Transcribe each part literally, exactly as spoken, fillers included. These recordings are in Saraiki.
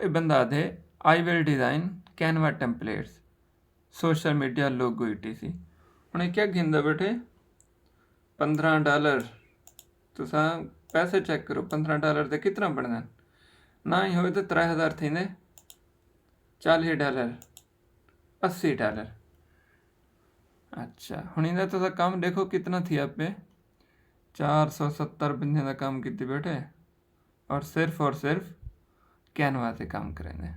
اے بندہ آدھے، I will design Canva templates social media logo E T سی۔ ہݨ اے کیا گھندا ٻیٹھے؟ پندرہ ڈالر۔ تساں پیسے چیک کرو، پندرہ ڈالر دے کتنا بݨدن؟ نہ ہی ہوئے تاں ترے ہزار تھیندے، چالیہہ ڈالر، اسی ڈالر۔ اچھا، ہݨ ایندا تساں کم ݙیکھو کتنا تھیا پئے۔ چار سو ستر بندیاں دا کم کیتی ٻیٹھے، اور صرف اور صرف کینوا تے کم کریندے۔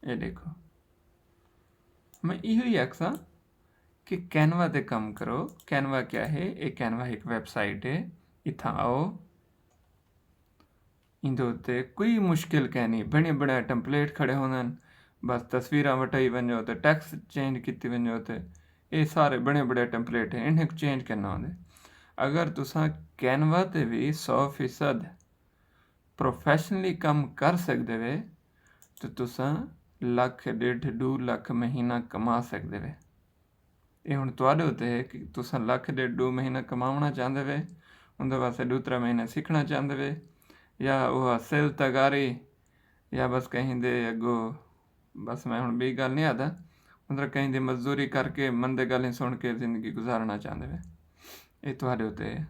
اے ݙیکھو، میں ایہو ہی آکھساں کہ کینوا تے کم کرو۔ کینوا کیا ہے؟ اے کینوا ہک ویب سائٹ ہے۔ اتھاں آؤ، ایندے اتے کوئی مشکل کائنی، بݨے بݨائے ٹیمپلیٹ کھڑے ہوندن، بس تصویراں وٹائی ونڄو تے ٹیکسٹ چینج کیتی ونڄو تے اے سارے بݨے بݨائے ٹیمپلیٹ ہیں، انہیں کوں چینج کرنا ہوندے۔ اگر تساں کینوا تے وی سو فیصد پروفیشنلی کم کر سڳدے وے، تے تساں لکھ، ݙیڈھ، ݙو لکھ مہینہ کما سڳدے وے۔ اے ہݨ تہاݙے اتے ہے کہ تساں لکھ، ݙیڈھ، ݙو مہینہ کماوݨا چاہندے وے، اوندے واسطے ݙو ترے مہینے سکھݨا چاہندے وے، یا اوہا سل تگاری، یا بس کہیں دے اڳوں، بس میں ہݨ ٻئی ڳالھ نہیں آہدا، مطلب کہیں دی مزدوری کر کے، مندے ڳالھیں سݨ کے زندگی گزارݨا چاہندے وے۔ اے تہاݙے اتے ہے۔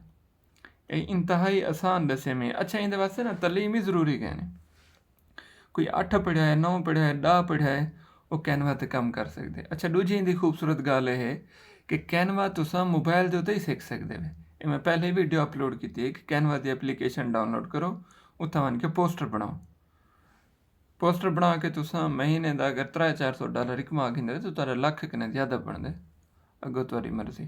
اے انتہائی آسان ݙسے میں۔ اچھا، ایندے واسطے نا تعلیم ہی ضروری کائنی۔ کوئی اٹھ پڑھیا ہے، نو پڑھیا ہے، ݙاہ پڑھیا ہے، او کینوا تے کم کر سڳدے۔ اچھا، ݙوجھی ایندی خوبصورت ڳالھ اے ہے کہ کینوا تساں موبائل دے اتے ہی سکھ سڳدے وے۔ اے میں پہلے ویڈیو اپلوڈ کیتی ہے کہ کینوا دی اپلیکیشن ڈاؤنلوڈ کرو، اتھاں ونڄ کے پوسٹر بݨاؤ۔ پوسٹر بݨا کے تساں مہینے دا اگر ترے چار سو ڈالر کما گھندے تاں تہاݙا لکھ کنے زیادہ بݨدے، اڳوں تہاݙی مرضی۔